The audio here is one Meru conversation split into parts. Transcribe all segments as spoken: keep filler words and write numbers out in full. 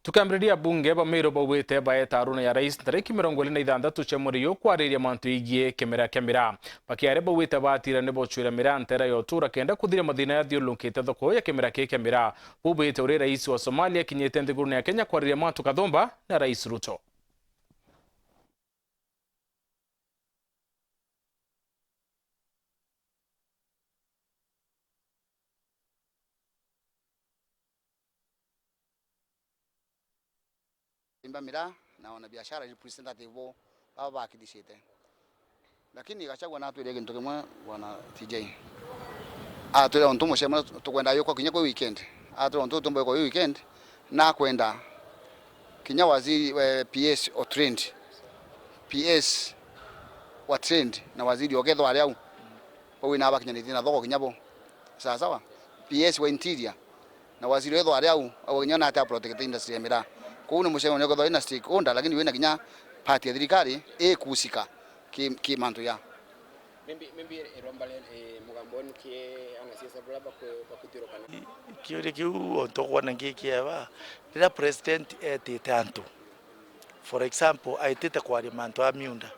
Tukiambiriria, abunge ba Meru baugite baeta aruna ya rais ntariki mirongo iri na ithanthatu cia mweri uyu kwariria mantu igii kimera kia miraa. Bakiaria baugite batira ni bocwira miraa ntera ya utura kenda kuthiria mathina yathiururukite thoko ya kimera kii kia miraa. Bubite uri rais wa Somalia akinyite nthigurune ya Kenya kwariria mantu kathumba na Rais Ruto. Imba miraa na wana biashara representative bo baba bakithicite. Lakini Gachagua natwire gintu kimwe, bwana T J. Atwire untu mucemania tukwenda yuko kinya kwi weekend. Atwire untu tumba yuko weekend, na kwenda kinya waziri, eh, P S o trend. P S wa trend na waziri okethwa ari au. Bau ina bakinyanitie na thoko kinya bo. Sawa sawa. P S wa interior na waziri wethwa ari au, au kinya ona ati a protect industry ya miraa. Kou ni mucemania ukethwa ina stakeholder, lakini wina kinya part ya thirikari ikuhusika ki, ki mantu ya. Maybe, maybe iromba ri-, eh, mugambo wenu ki anasiasa baria baku-, bakuthiurukana? Kiuria kiu ontu ukwona ngi kiega, riria president etite antu, for example, aitite kwaria mantu a miunda,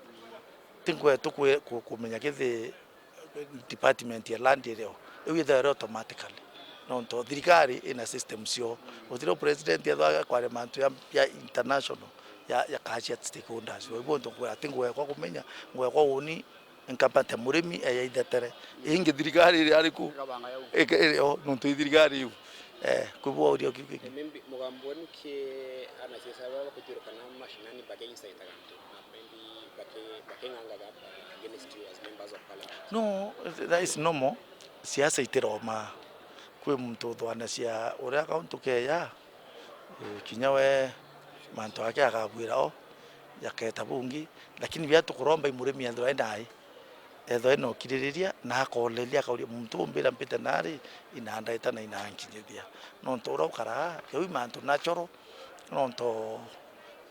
tinkwe tukwe ku-, kumenya kithi department ya land irio, iu ithaire automatically. Nontu thirikari ina system cio. Gutiri president ethwa kwaria mantu ya, ya international, ya, ya cash at stakeholders. Kwa hivyo, ntu ngwea, ti ngwekwa kumenya, ngwekwa uni, nkambate murimi eya ithetere. Ingi thirikari iri ariku? Ike-, iri o, nontu i thirikari iu. Eh, kwi bwa uria kiu kingi. Maybe mugambo wenu ki anasiasa baria bakuthiurukana mashinani baki incite antu, na maybe baki-, baking'angaga against you as members of parliament? No, that is normal. Siasa itiroma. Kwi muntu uthwanacia uria kauntu keya, eh, kinya we mantu ake agabwira o, jaketa bungi, lakini biria tukuromba i murimi ethirwa enai. Ethwa ena ukiririria na akoreria, akauria, "Muntu umbira mpite nari, inandaita na inankinyithia." Nontu uria ukaraa, kiu i mantu natural, nontu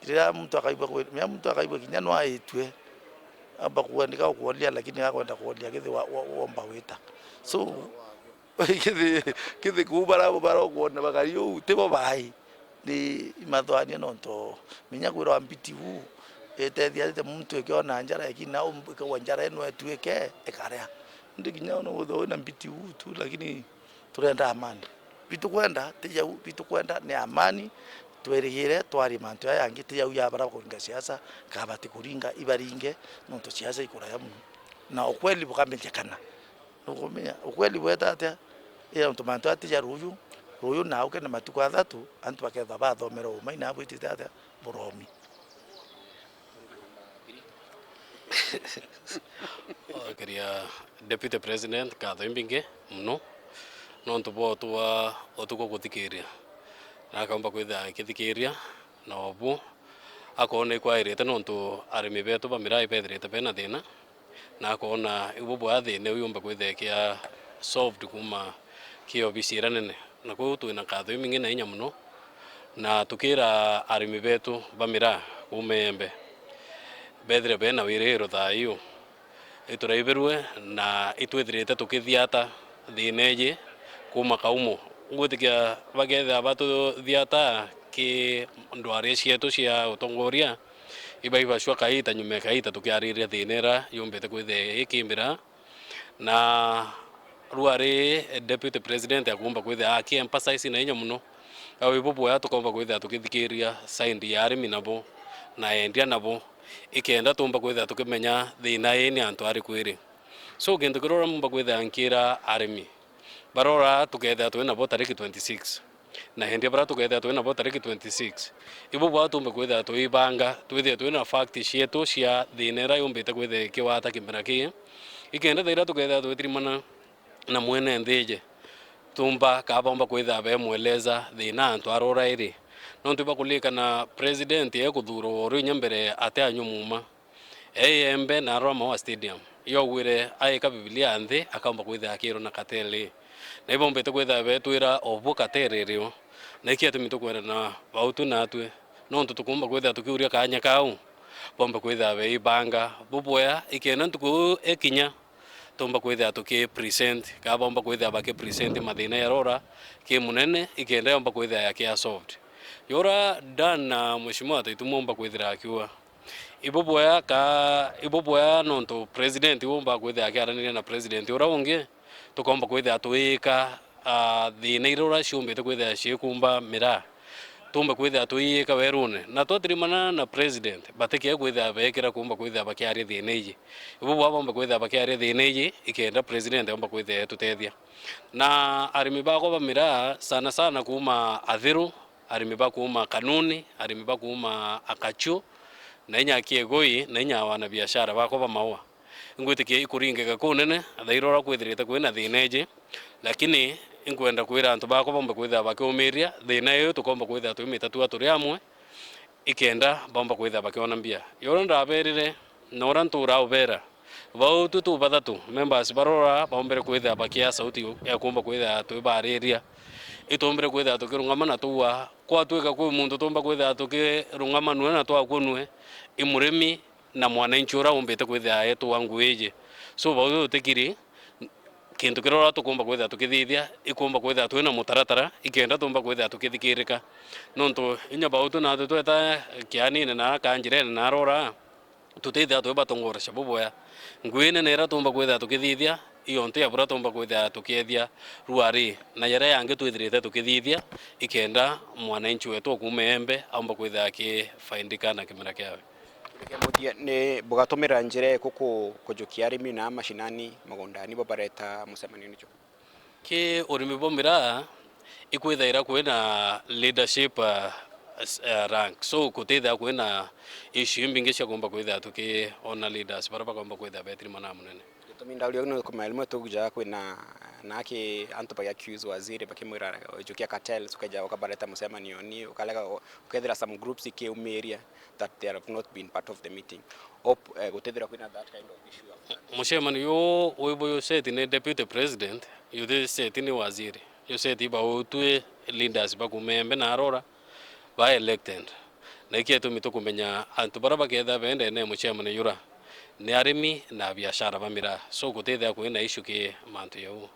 riria muntu akaigua kwi-, riria muntu akaigua kinya no aitue, amba kuandika ukworia, lakini akwenda kworia kithi wa, wa, womba wita. So, kithi, kithi kuu bara, bara ukwona bakari uu, tibo bai. Ni imathwania nontu minya kwirwa mbiti uu itethia muntu ikiona njara, lakini nau ikagwa njara ino etuike ikaria. Indi kinya ona withirwa wina mbiti uu tu, lakini turenda amani. Bitukwenda ti jau, bitukwenda ni amani, twirigire twarie mantu jaya jangi, ti jau ja bara bakuringa siasa, kabati kuringa, ibaringe, nontu siasa ikuraya mono. Na ukweli bukamenyekana. Nukumenya ukweli bweta atia? Ii, antu mantu ati ja ruuju, ruuju na uke na matuku athatu, antu bakethwa bathomera uumai na bwitite atia? Buromi. Okeria Deputy President nkatho imbingi mono nontu bwa utua utuku kuthikiria. Na akaumba kwithia akithikiria na ubu akoona ikwairite nontu arimi betu ba miraa ibethirite bena thina. Na akoona ibu bwa thina iu yumba kwithia ikia solved kuuma ki obisi iria nene. Na kwou twina nkatho imingi na inya mono, na tukira arimi betu ba miraa kuuma Iembe bethire bena wirigiro thaa iu, ituraibirue na itwithirite tukithiata thina iji kuuma kaumo. Ngwitikia bakethira batuthiata ki ndwari cietu cia utongoria, iba ibacua kaita nyuma ya kaita tukiariria thina iria yumbite kwithia ikimbira. Na rua ri Deputy President akumba kwithia aki emphasize na inya mono, au ibu bwega tukomba kwithia tukithikiria side ya arimi nabo na endia nabo, ikenda tumba kwithia tukimenya thina ii ni antu ariku iri. So, gintu kiria uria mumba kwithia nkira arimi, barora tukethia twi nabo tariki twenty-six. Na endia baria tukethia twi nabo tariki twenty-six, ibo bwa tumbe kwithia twibanga, twithie twina fact cietu cia thina iria yumbite kwithia ikiwata kimera kii. Ikenda thaira tukethia twitirimana na mwene nthi iji, tumba kaa baumba kwithia bemweleza thina antu arora iri. Nontu ibakulikana president ekuthurwa ori inya mbere ati anyumuma. Ee Iembe na arora Maua Stadium, yogwire aika Bibilia nthi, akaumba kwithia akirwa na kateri. Na ibombite kwithia betwira o bwo kateri rio. Na iki atumi tukwenda na bautu natwi, nontu tukumba kwithia tukiuria kaanya kau, bombe kwithia beibanga. Bubwea, ikenda ntuku iu ikinya, tumba kwithia tuki present, kaa bomba kwithia baki present mathina ya rora ki munene, ikenda yomba kwithia yakia solved. Yura Dan na Mheshimiwa Taitu mumba kwithira akiuga, ibo bwea ka, ibo bwea nontu president umba kwithira akiaraniria na president ura ungi, tukomba kwithira tuiika, ah, thina iria ura ciumbite kwithira ciikumba miraa, tumbe kwithira tuiika werune. Na twatirimana na president, batikie kwithira beekira kumba kwithira bakiaria thina iji. Ibo bwea bomba kwithira bakiaria thina iji, ikenda president omba kwithira etutethia. Na arimi bakwa ba miraa, sana sana kuuma Athiru, arimi ba kuuma Kanuni, arimi ba kuuma Akachu, na inya Kiegoi, na inya wanabiashara bakwa ba maua. Ingwitikia ikuringika kunene, thaira ura kwithirite kwina thina iji, lakini inkwenda kwira antu bakwa bombe kwithira bakiumiria thina iu, tukomba kwithira twimitatua turi amwe, ikenda bomba kwithira bakiona mbia. Yura ndaberire, na ura ntura ubera, bau tu tu bathatu, members barora, baumbire kwithira bakia sauti ya kumba kwithira twibariria. Itumbire kwithira tukirungama na tuua, kwatwika kwi muntu tumba kwithira tukirungama nue na twakua nue, i murimi na mwananchi ura umbite kwithira etua ngui iji. So, bau tutikiri, kintu kiria ura tukumba kwithira tukithithia, ikumba kwithira twina mutaratara, ikenda tumba kwithira tukithikirika. Nontu inya bau tu natwe tweta kianine na kanjirene na arora, tutithia twibatongorecia bubwea. Ngui nene iria tumba kwithia tukithithia, iyo nti ya buria tumba kwithia tukiethia ruari, na yaria yangi twithirite tukithithia, ikenda mwananchi wetu okuuma Embe aumba kwithia akifaidika na kimera kiawe. Kia muthia, ni bugatumira njira iriku ku-, kujukia arimi na mashinani mugundani bo bareta mucemanio nicho? Ki urimi bwa miraa, ikwithaira kwina leadership, uh, s-, uh, rank. So, kutithia kwina issue imbingi cia kumba kwithia tukiona leaders baria bakomba kwithia betiri manaa munene. Gitumi ndauria ni kumenya rimwe tukujaga kwina naki antu bagi accuse waziri bakimwira ujukia cartels, ukeja ukabareta mucemanioni, ukalega u-, ukethira some groups ikiumiria that they have not been part of the meeting. Hope, eh, gutithira kwina that kind of issue of that. Mucemanio uyu wi bu uceti ni deputy president, uceti ni waziri. Uceti bau twi leaders ba kuuma Embe na arora ba elected. Na iki gitumi tukumenya antu baria baketha bendene mucemanio jura ni arimi na biashara ba miraa. So, gutithia kwina issue ki mantu jau.